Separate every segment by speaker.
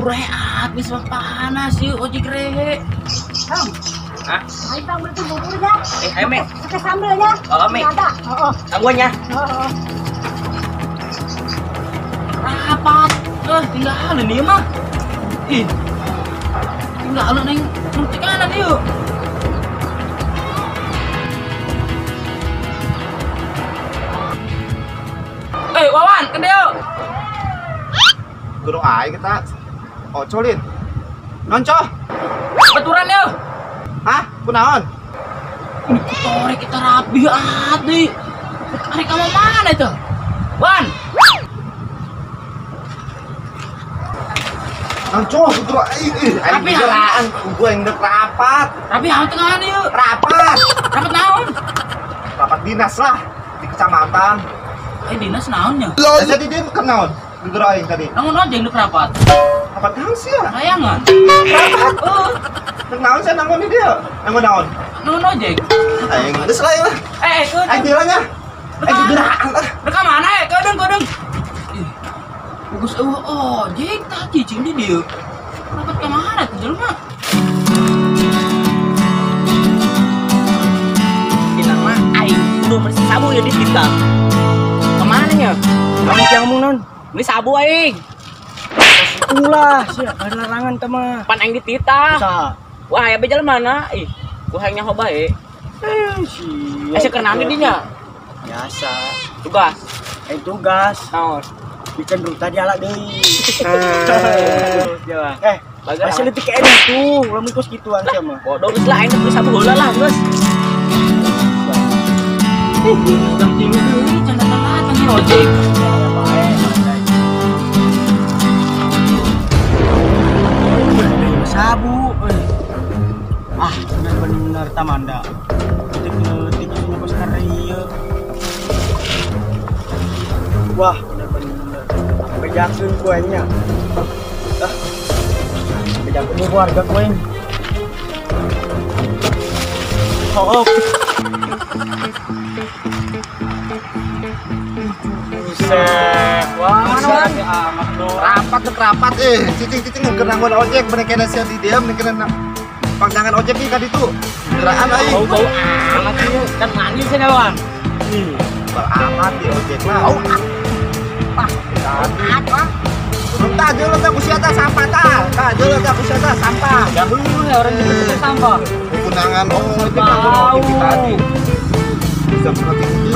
Speaker 1: Buru rehat, geus panas yeuh ojek rehe.
Speaker 2: Kang.
Speaker 1: Hah?
Speaker 2: Ayo bang beli bubur ya.
Speaker 1: Ayo Me.
Speaker 2: Pakai sambel ya.
Speaker 1: Oh, Me.
Speaker 2: Ada. Heeh.
Speaker 1: Tangguannya.
Speaker 2: Heeh.
Speaker 1: Rapat. Tinggalin ieu mah. Ih. Tinggalin aing nu kanan ieu. Wawan, ke dieu.
Speaker 3: Guru aing kita ocolin. Nonco.
Speaker 1: Baturan yeuh.
Speaker 3: Hah? Kunaon?
Speaker 1: Kotorek kita rapi ati. Arek ka mana itu? Wan.
Speaker 3: Nonco, guru aing. Aing geraan gua yang dek rapat.
Speaker 1: Rapi haun tengahan ieu.
Speaker 3: Rapat.
Speaker 1: Rapat naon?
Speaker 3: Rapat dinas lah di kecamatan.
Speaker 1: Dinas naonnya?
Speaker 3: Jadi dia ke naon? Guru aing tadi.
Speaker 1: Naon aja yang dek rapat.
Speaker 3: Rapat naon sih ya?
Speaker 1: Layangan.
Speaker 3: Rapat. Heeh. Naon sih nangon di dia? Nangon naon?
Speaker 1: Nangon ojek.
Speaker 3: Aing geus lah lah. Aing bilangnya. Aing geraan ah.
Speaker 1: Rek ka mana kedeung kedeung. Ih. Bagus eueuh ojek tah cicing di dieu. Rapat ka mana teh jelema?
Speaker 4: Dina mah aing kudu meuli sabu ya di kita. Kemana nya?
Speaker 5: Kamu yang ngomong non.
Speaker 4: Beli sabu aing.
Speaker 5: Ulah, sia ada larangan teh mah.
Speaker 4: Pan aing dititah.
Speaker 5: Saha?
Speaker 4: Wah, aya beja mana? Ih, gua hayang nyaho bae.
Speaker 5: Sia.
Speaker 4: Asa keur naon di dinya?
Speaker 5: Biasa.
Speaker 4: Tugas.
Speaker 5: Tugas.
Speaker 4: Naon?
Speaker 5: Bikin ruta diala deui.
Speaker 4: Jawa.
Speaker 5: Masih leutik keneh tuh, lamun kos kituan sia mah.
Speaker 4: Bodoh geus lah aing beli sabu heula lah geus.
Speaker 1: Jam 3 deui can datang-datang ieu ojek.
Speaker 5: Sabu. Ah, benar-benar tamanda. Detik-detik semua kos ieu. Wah, benar-benar. Bejakeun ku aingnya. Ah. Bejakeun ku warga ku aing. Oh. Buset.
Speaker 4: Wah,
Speaker 3: rapat rapat cicing-cicing keur nanggon ojek bener kena sia di dia bener kena pangdangan ojek ieu ka ditu. Geraan aing.
Speaker 4: Bau-bau amat ieu kan mandi cenah Wan.
Speaker 3: Ih, bau amat di ojek mah.
Speaker 4: Bau ah. Ah.
Speaker 3: Tah jeuleuh teh ku sia tah sampah tah. Tah jeuleuh teh ku sia tah sampah.
Speaker 4: Dahulu ya orang itu sampah.
Speaker 3: Kunangan ojek ojek tadi. Bisa seperti ini.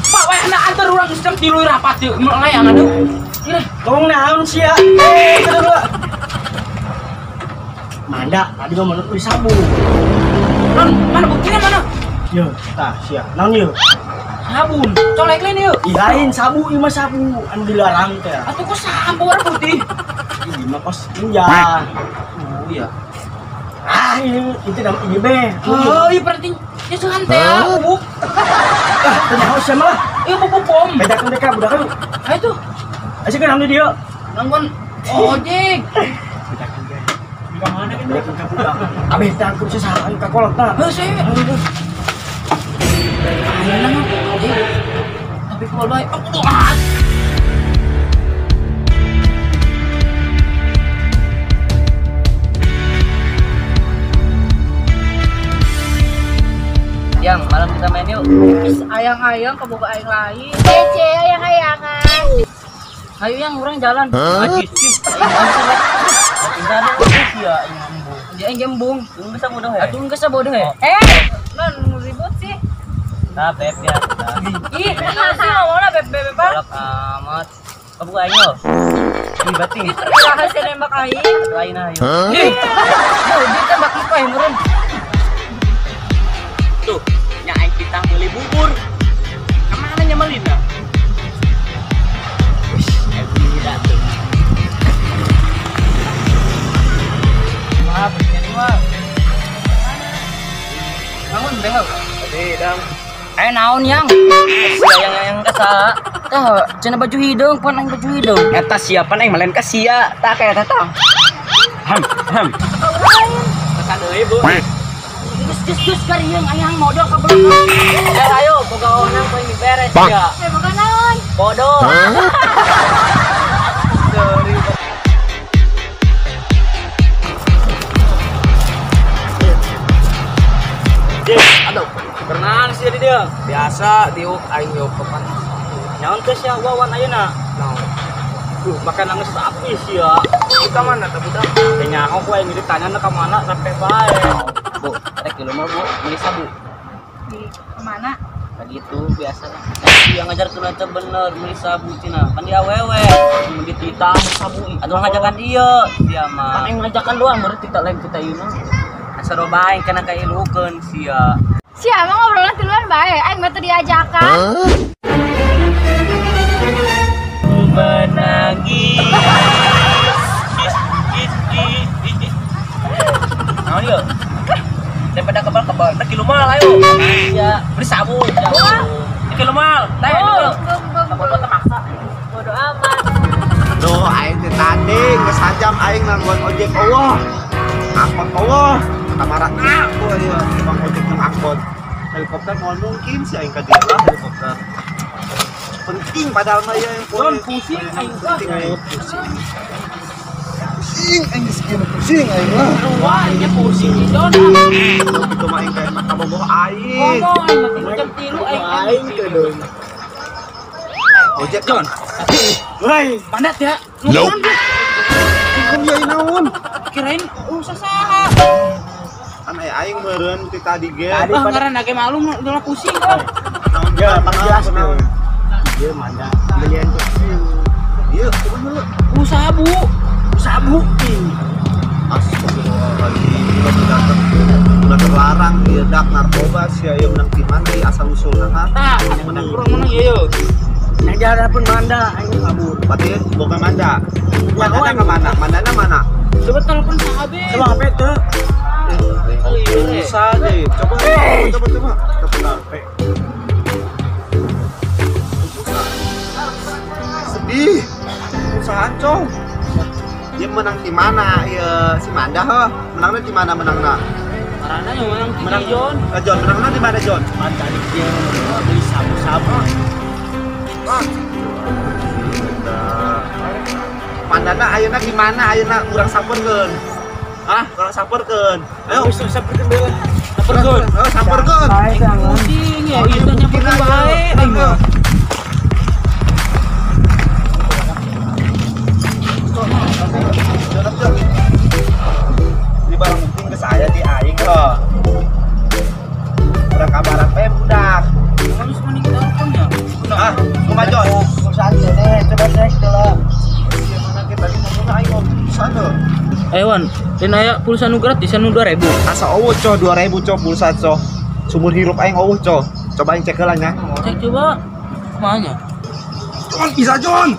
Speaker 1: Pak, weh nak antar urang jam 3 rapat yeuh layangan aduh.
Speaker 5: Ngomong naon sia? Kedua. Manda, tadi gua menurut beli sabu.
Speaker 1: Non, mana buktinya mana?
Speaker 5: Yo, tah sia. Naon ieu?
Speaker 1: Sabun. Colek lain ieu.
Speaker 5: Ih, lain sabu ieu mah sabu anu dilarang teh.
Speaker 1: Atuh kok sabu warna putih?
Speaker 5: Ih, mah kos ninja.
Speaker 1: Oh iya.
Speaker 5: Ah, ini itu dalam ini be.
Speaker 1: Oh, iya berarti nyesuhan teh bubuk.
Speaker 5: Ah, tanya sia mah lah.
Speaker 1: Ieu bubuk pom.
Speaker 5: Bedakeun teh ka budak lu.
Speaker 1: Ha itu.
Speaker 5: Asik kan dia.
Speaker 1: Nanggon ojek.
Speaker 5: Bedakeun teh. Di mana kan bedakeun ka budak. Abeh teh aku sasahan ka kolot tah.
Speaker 1: Heuh, sih. Ayeuna mah ojek. Tapi kual bae. Aku doa.
Speaker 4: Yang malam kita main yuk.
Speaker 2: Ayang-ayang keboga aing lain. Cece ayang-ayangan.
Speaker 4: Ayo yang orang jalan. Ajis cis. Dia yang gembung. Tunggu bisa bodoh ya. Tunggu bisa bodoh ya.
Speaker 2: Non ribut sih.
Speaker 4: Nah, beb ya.
Speaker 2: Ih, kenapa sih ngomongna beb beb beb?
Speaker 4: Amat. Kamu aing lo. Ih, berarti.
Speaker 2: Rahasia nembak aing.
Speaker 4: Lain ayo.
Speaker 1: Ih. Dia tembak muka yang meureun.
Speaker 4: Tuh, nya aing kita beli bubur. Kemana nya meulina? Wih, tidak tuh. Maaf, ini mah.
Speaker 1: Bangun behel.
Speaker 4: Tadi dang.
Speaker 1: Naon yang?
Speaker 4: Sia yang kasa.
Speaker 1: Tah, cenah baju hideung, pan aing baju hideung.
Speaker 4: Eta siapa aing malen ka sia, tah kayak eta tah. Ham, ham. Kasa deui, Bu.
Speaker 1: Geus
Speaker 4: Jus kariung ayang modal ka belakang. Ayo boga onang poe beres ya.
Speaker 2: Boga naon?
Speaker 4: Bodoh.
Speaker 1: Aduh, berenang sih di dia. Biasa diuk aing yuk kapan.
Speaker 4: Naon teh sia wawan ayeuna?
Speaker 1: Naon?
Speaker 4: Duh, makan nangis api sia.
Speaker 1: Ka mana teh budak?
Speaker 4: Teh nyaho ku aing ditanya ka mana sampai bae. Bu, rek di rumah Bu, beli sabu.
Speaker 2: Di kemana?
Speaker 4: Tadi itu biasa. Dia ngajar tuh teh bener beli sabu cenah. Kan dia awewe, mun dititah sabu. Atuh ngajakan dia, dia mah. Kan aing ngajakan doang baru tita lain kita ieu mah. Asa bae kana kailukeun sia.
Speaker 2: Sia mah ngobrolan tiluan bae, aing mah teu diajakan.
Speaker 4: Menangis. Naon ieu? Daripada kebal-kebal, rek kilu mal ayo. Iya, beli sabu. Rek kilu mal. Teh, bodo termaksa.
Speaker 2: Bodo amat.
Speaker 3: Duh, aing teh tadi geus sajam aing nangguan ojek eueuh. Angkot eueuh. Kamara aku ieu tukang ojek jeung angkot. Helikopter moal mungkin sih aing ka dieu lah helikopter. Penting padahal mah ieu yang
Speaker 1: Don pusing aing
Speaker 3: penting aing pusing. Pusing aing geus kieu pusing aing lah.
Speaker 1: Wah, nya pusing Don.
Speaker 3: Itu mah aing kayak mah kabogoh aing.
Speaker 1: Ngomong aing mah jam 3 aing
Speaker 5: teh Don.
Speaker 3: Ojek
Speaker 1: Don.
Speaker 5: Woi,
Speaker 1: pandat ya.
Speaker 3: Nope. Kan ieu naon?
Speaker 1: Kirain saha.
Speaker 3: Kan aing meureun ti tadi ge.
Speaker 1: Ah, ngaranna ge malum udah pusing kan.
Speaker 3: Naon
Speaker 5: ya, jelas naon. Ieu manda belian tuh.
Speaker 3: Ieu coba dulu.
Speaker 1: Sabu.
Speaker 5: Sabu.
Speaker 3: Astagfirullahaladzim, udah terlarang ieu dak narkoba sia ieu menang ti mana ieu asal usulna ha?
Speaker 1: Tah, menang urang menang ieu.
Speaker 5: Yang jalan pun manda aing kabur.
Speaker 3: Berarti boga manda. Mandana ka mana? Mandana mana?
Speaker 1: Coba telepon sahabe.
Speaker 5: Coba HP tuh.
Speaker 3: Bisa deh. Coba coba coba. Telepon HP. Sedih. Usaha cong. Dia menang di mana? Ya si Manda heh. Menangnya di mana menangna?
Speaker 1: Marana yang menang di John.
Speaker 3: John, menangnya di mana John?
Speaker 5: Manda di dia beli sabu-sabu.
Speaker 3: Ah. Mandana ayeuna di mana ayeuna urang samperkeun? Hah? Urang samperkeun. Ayo
Speaker 5: samperkeun bae.
Speaker 1: Samperkeun.
Speaker 3: Oh, samperkeun.
Speaker 1: Pusing ya, ieu teh nyamperkeun bae aing mah.
Speaker 3: Ini barang penting ke saya di aing loh. Urang kabaran teh budak.
Speaker 1: Harus mending telepon ya.
Speaker 3: Ah, kumaha John?
Speaker 5: Urusan teh, coba cek heula.
Speaker 3: Iya mana kita tadi ngomongna aing pulsa tuh.
Speaker 1: Wan, lain aya pulsa nu gratis anu 2000.
Speaker 3: Asa eueuh coh 2000 coh pulsa coh. Sumur hirup aing eueuh coh. Coba aing cek heula nya.
Speaker 1: Cek coba. Kumaha nya?
Speaker 3: John, bisa John.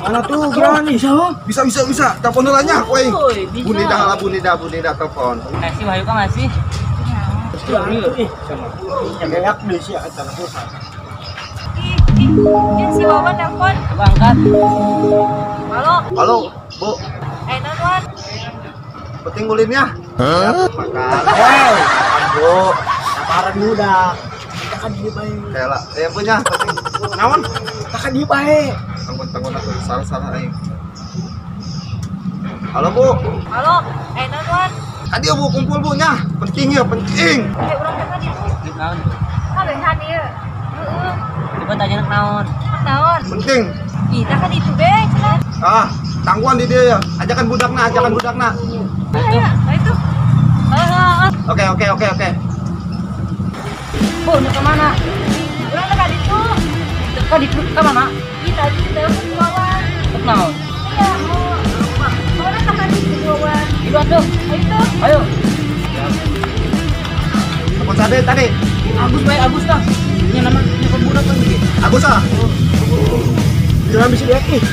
Speaker 5: Mana tuh berani
Speaker 1: bisa, Bang?
Speaker 3: Bisa bisa bisa. Telepon heula nya ku aing.
Speaker 1: Bisa.
Speaker 3: Bunida lah Bunida telepon.
Speaker 4: Kasih Wahyu ka ngasih.
Speaker 5: Ih, nyegelak deh sih eta pulsa.
Speaker 2: Ih, si Wawan nelpon.
Speaker 4: Coba angkat.
Speaker 2: Halo.
Speaker 3: Halo, Bu.
Speaker 2: Naon Wan?
Speaker 3: Penting ulinnya. Hah? Makan. Hei, makan, Bu.
Speaker 5: Kaparan budak. Kita kan dia bae.
Speaker 3: Kela, ya punya penting. Naon?
Speaker 5: Kita kan dia bae.
Speaker 3: Tanggung-tanggung aku salah-salah aing. Halo, Bu.
Speaker 2: Halo, naon Wan?
Speaker 3: Tadi Bu kumpul Bu nya. Penting ya, penting.
Speaker 2: Urang teh kan itu.
Speaker 4: Naon?
Speaker 2: Kabehan ieu. Heeh.
Speaker 4: Coba tanya naon.
Speaker 2: Naon?
Speaker 3: Penting.
Speaker 2: Ih, tah kan itu be cenah.
Speaker 3: Ah, tangguhan di dia ya. Ajakan budakna, ajakan budakna.
Speaker 2: Nah, itu.
Speaker 3: Oke, oke, oke, oke.
Speaker 1: Bu, nya ka mana?
Speaker 2: Urang teh ka ditu.
Speaker 1: Ka ditu ka mana?
Speaker 2: Ih, tadi telepon Wawan.
Speaker 1: Naon?
Speaker 2: Iya, mau. Urang teh ka ditu Wawan.
Speaker 1: Itu atuh.
Speaker 2: Ayo.
Speaker 1: Ayo.
Speaker 3: Telepon sabe tadi.
Speaker 1: Agus bae, Agus tah. Nya nama nya budak kan gitu.
Speaker 3: Agus ah.
Speaker 5: Jangan bisa lihat ih.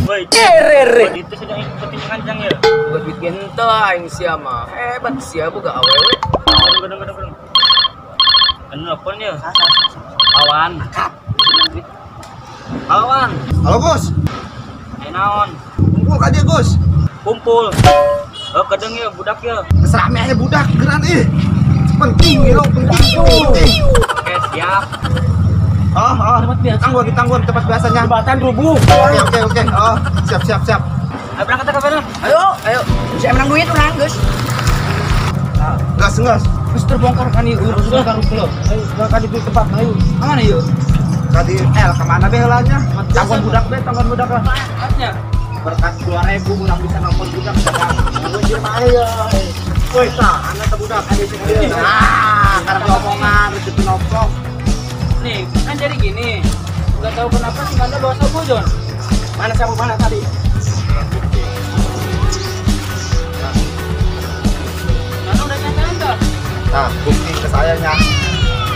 Speaker 4: Woi, rere. Itu sudah ikut kancang ya.
Speaker 1: Buat duit gente aing sia mah. Hebat sia boga awewe.
Speaker 4: Gedung. Anu nelpon ya? Wawan. Wawan.
Speaker 3: Halo, Gus.
Speaker 4: Naon?
Speaker 3: Kumpul ka dia, Gus.
Speaker 4: Kumpul. Oh, kadang ya budak ya.
Speaker 3: Geus rame aya budak geran ih. Penting yo, penting.
Speaker 4: Oke, siap.
Speaker 3: Oh, tangguh ditangguh tempat biasanya.
Speaker 5: Jembatan rubuh.
Speaker 3: Oke. Oh, siap.
Speaker 1: Ayo berangkat ke kafe.
Speaker 5: Ayo. Bisa menang duit urang, geus.
Speaker 3: Gas.
Speaker 1: Terus terbongkar kan ieu, terbongkar lo.
Speaker 5: Ayo, kan di tempat ayo.
Speaker 1: Kemana ieu?
Speaker 3: Tadi L kemana be heulanya? Tangguhan budak be, tangguhan budak lah.
Speaker 1: Tempatnya.
Speaker 3: Berkat 2000 urang bisa nelpon budak. Anjir mah ayo. Woi, tah, anak teh budak ada sing ieu. Ah, karena omongan rezeki noplok.
Speaker 1: Nih, kan jadi gini. Enggak tahu kenapa si Manda bawa sabu, Jon.
Speaker 5: Mana sabu mana tadi?
Speaker 1: Nana udah nyatain dah.
Speaker 3: Nah, bukti ke sayanya.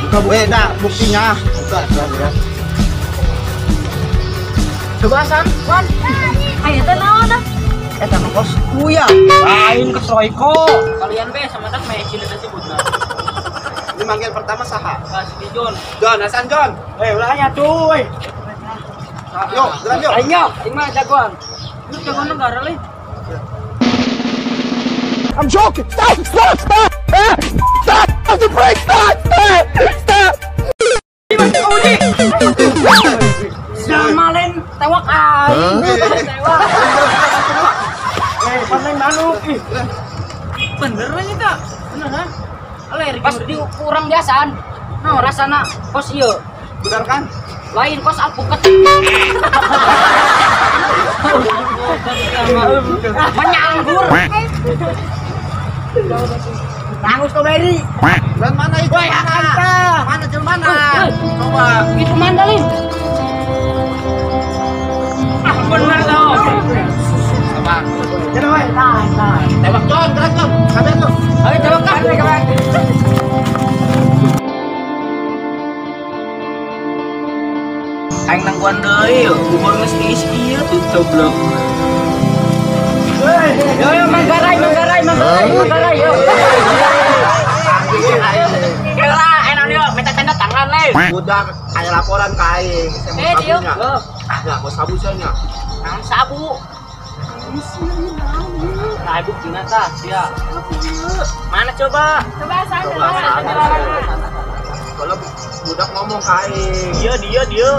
Speaker 3: Buka beda buktinya. Buka, ya.
Speaker 1: Coba San, Wan.
Speaker 2: Ayo teh naon dah?
Speaker 5: Eta mah kos kuya. Lain ke Troiko.
Speaker 1: Kalian be sama dak meh cina disebutna.
Speaker 3: Ini manggil pertama saha?
Speaker 1: Si Jon.
Speaker 3: Jon, Hasan Jon.
Speaker 5: Ulah nya tuh, euy.
Speaker 3: Yo, jalan yo.
Speaker 5: Aing yo, aing mah jagoan.
Speaker 1: Lu jagoan negara leh.
Speaker 6: I'm joking. Stop, stop, stop. Stop. Stop the brake. Stop, stop, stop.
Speaker 4: Sama lain tewak aing. Tewak.
Speaker 5: Pandai manuk ih.
Speaker 1: Bener aja tak? Bener ha? Alergi.
Speaker 4: Pas di kurang biasaan. Nah, rasana kos ieu.
Speaker 3: Bener kan?
Speaker 4: Lain kos alpukat. Menyanggur.
Speaker 5: Tangguh strawberry.
Speaker 3: Dan mana itu?
Speaker 4: Woi,
Speaker 3: mana? Mana jalan mana? Coba.
Speaker 4: Itu mandalin.
Speaker 1: Ah, bener tau.
Speaker 3: Sabar.
Speaker 5: Jalan woi. Nah.
Speaker 3: Tembak Jon, gerak Jon. Kabeh tuh.
Speaker 4: Ayo tembak kan.
Speaker 1: Aing nangguan deui, bubur geus tiis ieu tuh goblok.
Speaker 4: Yo yo Manggarai yo. Kela enak yo, minta tanda tangan le.
Speaker 3: Budak aya laporan ka aing, saya mau sabunya. Ya, mau sabu nya.
Speaker 4: Naon sabu? Nah, buktina tah sia. Mana coba?
Speaker 2: Coba sana.
Speaker 3: Kalau budak ngomong ka aing.
Speaker 4: Dia.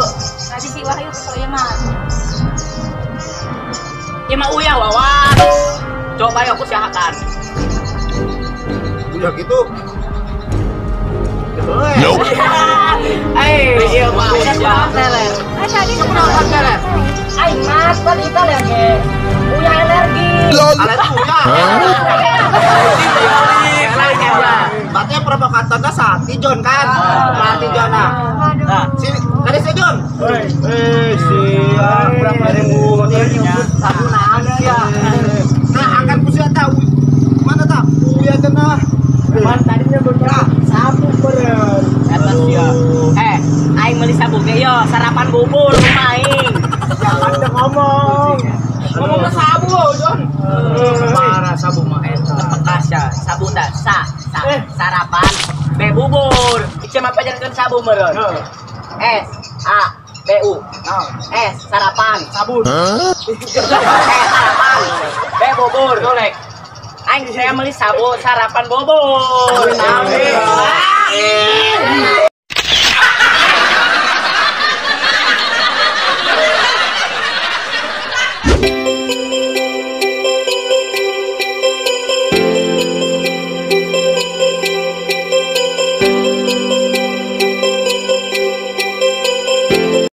Speaker 2: Tadi si Wahyu percaya mah.
Speaker 4: Ya mah uyah wawan. Coba ya aku siahakan.
Speaker 3: Udah gitu.
Speaker 6: Nope.
Speaker 4: Iya mah.
Speaker 2: Tadi
Speaker 4: teler. Aing mas tadi ya ge. Uyah alergi.
Speaker 3: Alergi uyah. Berarti provokatornya Sati Jon kan? Sati Jon nah. Sini, tadi si Jon. Siap, berapa ribu?
Speaker 4: Sabu naon sia.
Speaker 3: Nah, angkat ku sia tahu. Mana tak? Uya cenah.
Speaker 5: Man tadinya berkata sabu beureum.
Speaker 4: Eta sia. Aing meuli sabu ge yo, sarapan bubur rumah aing.
Speaker 5: Jangan udah ngomong.
Speaker 1: Ngomong sabu, Jon.
Speaker 4: Parah sabu mah eta. Bekas ya, sabu tah sa sarapan be bubur. Ieu mah pajarkeun sabu meureun. S A B U. S sarapan
Speaker 5: sabun.
Speaker 4: S sarapan B bubur. Golek. Aing saya meuli sabu sarapan bubur.